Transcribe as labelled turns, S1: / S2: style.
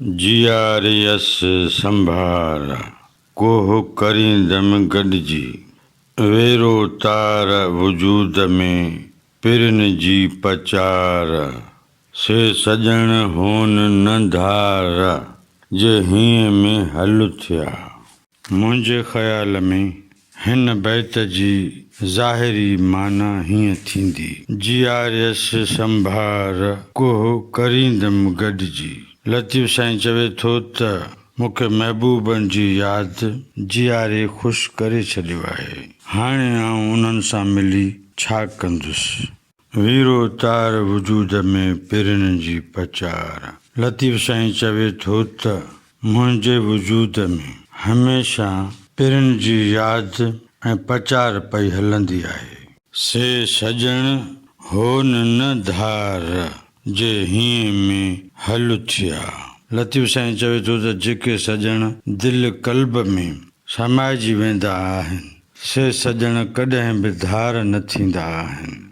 S1: جياريس سنڀار، ڪوهه ڪريندم گڏجي. ويرو تار وجود ۾، پرين جي پچار. سي سڄڻ هون نه ڌار، جي هينئين ۾ حل ٿيا. منهنجي خيال ۾ هن بيت جي ظاهري معنيٰ هيئن ٿيندي. جياريس سنڀار، ڪوهه ڪريندم گڏجي. لطيف سائين چوي ٿو ته مون کي محبوبن جي ياد جياري خوش ڪري ڇڏيو آهي. هاڻي آئون انهن سان ملي ڇا ڪندس؟ ويرو تار وجود ۾ پرين جي پچار. لطيف سائين چوي ٿو ته منهنجي وجود ۾ هميشه پرين جي ياد ۽ پچار پئي هلندي آهي. سي سڄڻ هون نه ڌار، جي هينئين ۾ حل ٿيا. لطيف سائين چوي ٿو ته جيڪي سڄڻ دل قلب ۾ سمائجي ويندا آهن، سي سڄڻ ڪڏهن به ڌار نه ٿيندا آهن.